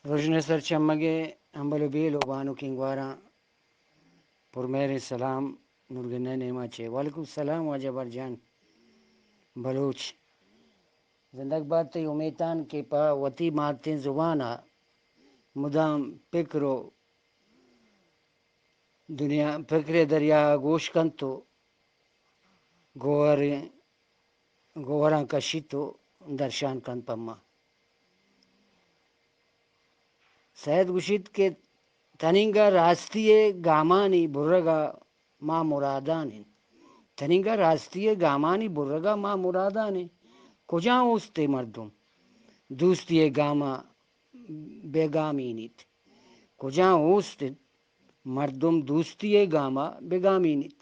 رژن ءِ سرچمگ ءِ ہمبل ءُ بیل ءُ بانکیں گواراں پرمہریں سلام نورگنہ ءِ نیما چہ۔ وعلیکم السلام واجہ برجان بلوچ۔ زندگ بات تئی امیتان کہ پہ وتی ماتیں زبان ءَ مدام پکر ءُ دنیا، پکر ءِ دریا ءَ گوش کنت ءُ گوہریں، گوہراں کشیت ءُ درشان کنت پہ ما۔ سید گوشیت کہ تنینگہ راستی ءِ گامانی برگ ءَ ما مرادان ایں۔ تنینگہ راستی ءِ گامانی برگ ءَ ما مرادان ایں۔ کجا اوست اے مردم دوستی ءِ گام ءَ بہ گامینیت؟ کجا اوست اے مردم دوستی ءِ گام ءَ بہ گامینیت؟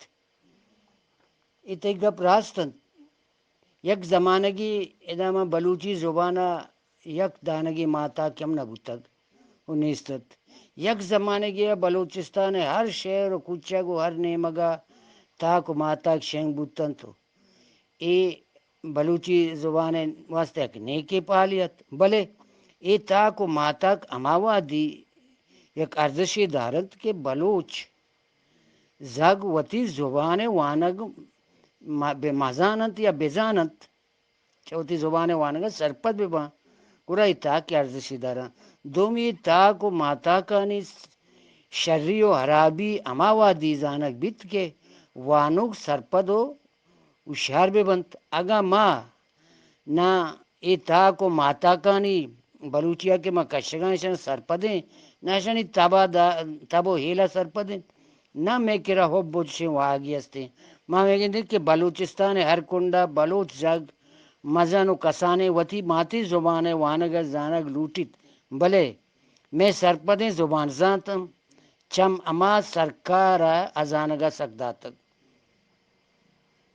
اے تئی گپ راست انت۔ یک زمانگے ادا ماں بلوچی زبان ءَ یک دانگے ماتاک ہم نہ بوتگ ءُ نیست ات۔ یک زمانگے ءَ بلوچستان ءِ ہر شہر ءُ کوچگ ءُ ہر نیمگ ءَ تاک ءُ ماتاک شنگ بوت انت ءُ اے بلوچی زبان ءِ واستہ یک نیکیں پہلے ات، بلے اے تاک ءُ ماتاک ہما وہدی یک ارزشے دار انت کہ بلوچ زھگ وتی زبان ءِ وانگ م-، بہ مزان انت یا بزان انت، چہ وتی زبان ءِ وانگ ءَ سرپد بہ باں، گڑا اے تاک ءِ ارزشے داراں۔ دومی، تاک ءُ ماتاکانی شری ءُ ہرابی ہما وہدی زانگ بیت کہ وانوک سرپد ءُ ہوشیار بہ بنت۔ اگاں ما نہ اے تاک ءُ ماتاکانی بلوچی ءَ کہ ما کشگاں، ایشاں سرپدیں، نہ ایشانی تب ءَ دا-، تب ءُ ہیل ءَ سرپدیں، نہ مئے کرا حب ءُ چشیں واہگے استیں۔ ما مئے گندیں کہ بلوچستان ءِ ہر کنڈ ءَ بلوچ زھگ مزن ءُ کسانیں وتی ماتی زبان ءِ وانگ ءُ زانگ لوٹیت، بلے مئے سرپدیں زبان زانت ہم چم ہما سرکار ءَ زانگ ءَ سک داتگ۔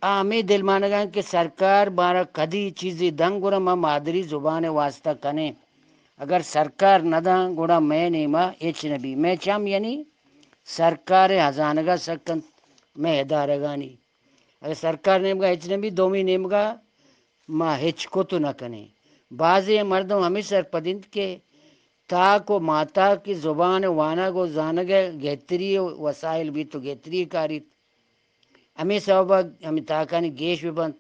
آ ہمے دلمانگ ءَ انت کہ سرکار مارا کدی چیزے دنت، گڑا ما مادری زبان ءِ واستہ کنیں۔ اگر سرکار نہ دنت، گڑا مئے نیما ہچ نہ بیت۔ مئے چم یعنی سرکار ءِ ہزانگ ءَ سک انت، مئے ادارگانی۔ اگر سرکار نیمگ ءَ ہچ نہ بیت، دومی نیمگ ءَ ما ہچ کت نہ کنیں۔ بازیں مردم ہمے سرپد انت کہ تاک ءُ ماتاک ءِ زبان ءِ وانگ ءُ زانگ ءِ گہتری ءِ وسائل بیت ءُ گہتری ءَ کاریت۔ ہمے سبب ءَ ہمے تاکانی گیش بہ بنت،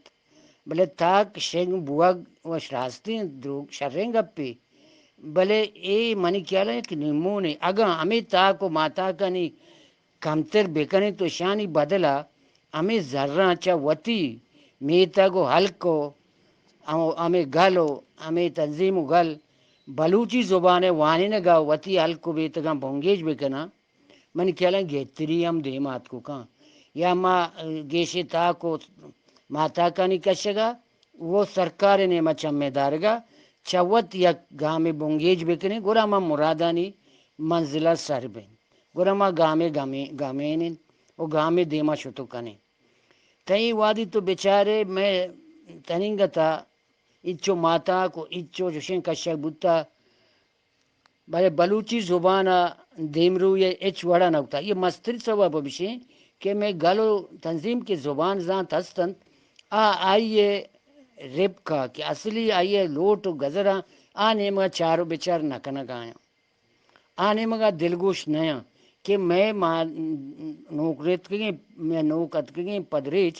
بلے تاک شنگ بوگ وش راستیں دروگ شریں گپے، بلے اے منی خیال ءَ یک نیمونے۔ اگاں ہمے تاک ءُ ماتاکانی کمتر بہ کنیں تو اشانی بدل ءَ ہمے زراں چہ وتی میتگ ءُ ہلک ءُ ہم-، ہمے گل ءُ ہمے تنظیم ءُ گل بلوچی زبان ءِ وانینگ ءَ وتی ہلک ءُ میتگاں بنگیج بہ کناں، منی خیال ءَ گہتری ہم دیم ءَ آتک کنت۔ یا ما گیشیں تاک ءُ ماتاکانی کشگ ءَ ءُ سرکار ءِ نیمگ ءَ چم ءَ دارگ ءَ چہ وت یک گامے بنگیج بہ کنیں، گڑا ما مرادانی منزل ءَ سر بیں۔ گڑا ما گامے گامے-، گامین ایں ءُ گامے دیم ءَ شت کنیں۔ تئی وہدی تو بچارے مئے تنینگہ ءَ انچو ماتاک ءُ انچو چشیں کشگ بوتہ، بلے بلوچی زبان ءِ دیمروئی ءَ ہچ وڑ ءَ نہ بوتہ۔ اے مستریں سبب ہمیش انت کہ مئے گل ءُ تنظیم کہ زبان زانت ہست انت، آ آئی ءِ رپک ءَ کہ اصلی آئی ءِ لوٹ ءُ گزراں آ نیمگ ءَ چار ءُ بچار نہ کنگ ءَ آیاں۔ آ نیمگ ءَ دلگوش نیاں کہ مئے ما-، نوک رتکگیں، مئے نوک اتکگیں پدریچ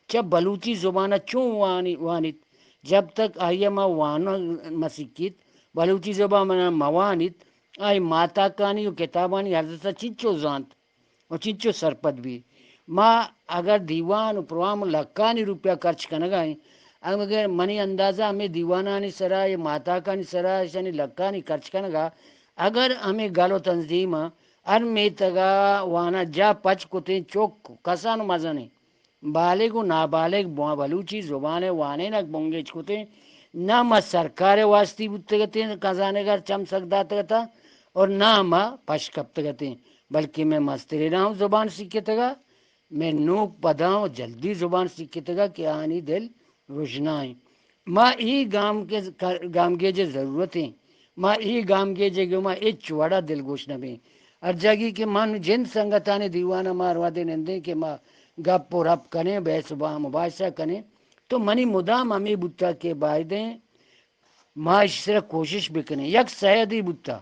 چہ بلوچی زبان ءَ چون وانی-، وانیت؟ جب تک آئی ءَ ما وانگ مہ سکیت، بلوچی زبان ءَ مہ وانیت، آئی ماتاکانی ءُ کتابانی ارزشت ءَ چنچو زانت ءُ چنچو سرپد بیت؟ ما اگر دیوان ءُ پروگرام ءَ لکانی روپیہ خرچ کنگ ءَ ایں، اگر منی اندازہ ہمے دیوانانی سرا، اے ماتاکانی سرا، ایشانی لکانی خرچ کنگ ءَ، اگر ہمے گل ءُ تنظیم ءَ ہر میتگ ءَ وانجاہ پچ کتیں، چک، کسان ءُ مزنیں، بالغ ءُ نابالغ بلوچی زبان ءِ وانینگ بنگیج کتیں، نہ ما سرکار ءِ واستی بوتگ اتیں، کزانگ ءَ چم سک داتگ اتاں اور نہ ما پش کپتگ اتیں، بلکہ مئے مستریناں ہم زبان سکتگ ءَ، مئے نوک پداں ءُ جلدی زبان سکتگ ءَ کہ آنی دل رژنا ایں۔ ما اے گام-، گامگیج ءِ ضرورت ایں۔ ما اے گامگیج ءِ گوما ہچ وڑ ءَ دلگوش نہ بیں۔ ہر جاگہے کہ من جند سنگتانی دیوان ءَ ما ہر وہدے نندیں کہ ما گپ ءُ رپ کنیں، بحث ءُ با-، مباحثہ کنیں، تو منی مدام ہمے بوتہ کہ بائدیں ما ایشی سرا کوشش بکنیں۔ یک سیدے بوتہ،